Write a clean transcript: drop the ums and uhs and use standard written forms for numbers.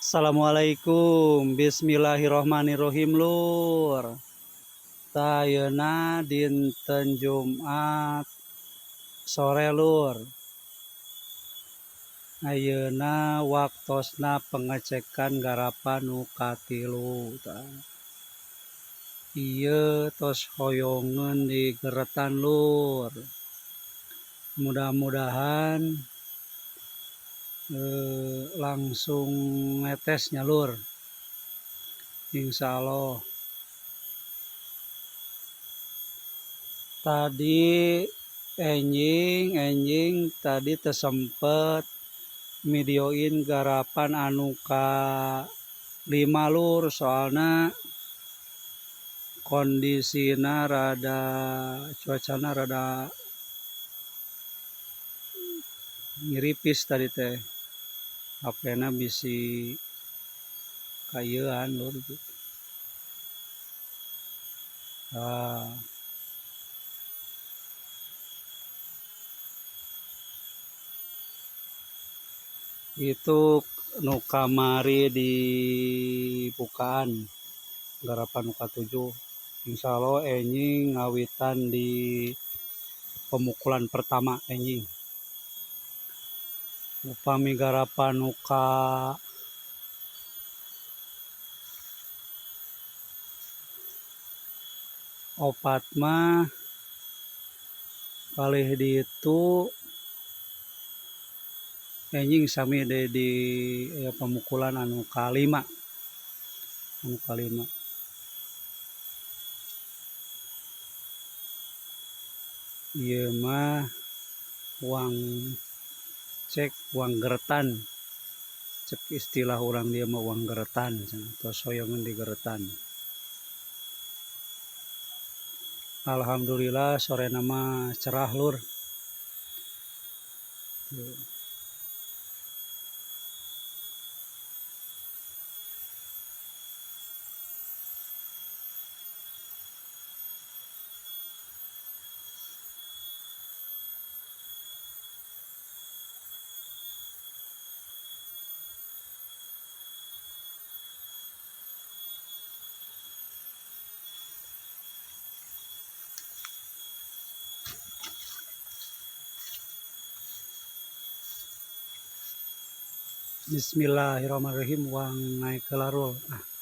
Assalamualaikum, bismillahirrohmanirrohim lur. Ayeuna dinten Jumat sore lur. Ayeuna waktosna pengecekan garapan nu katilu. Ieu tos hoyongeun digeretan lur. Mudah-mudahan langsung netesnya lur, insya Allah. Tadi enjing tadi tersempet videoin garapan anu ka 5 lur, soalna kondisina rada cuacana rada ngiripis tadi teh, HP-na bisi kaieuan lur gitu. Nah. Itu nu kamari dibukaan garapan nu ka-7. Insya Allah enjing ngawitan di pemukulan pertama enjing. Upami garapan nu ka 4 mah kalih ditu enjing sami di pemukulan anu kalima. Anu kalima. Ieu mah uang cek uang geretan, cek istilah orang dia mah uang geretan tos hoyongeun digeretan. Alhamdulillah sore nama cerah lur. Tuh. Bismillahirrahmanirrahim, wang naik ke larul. Ah.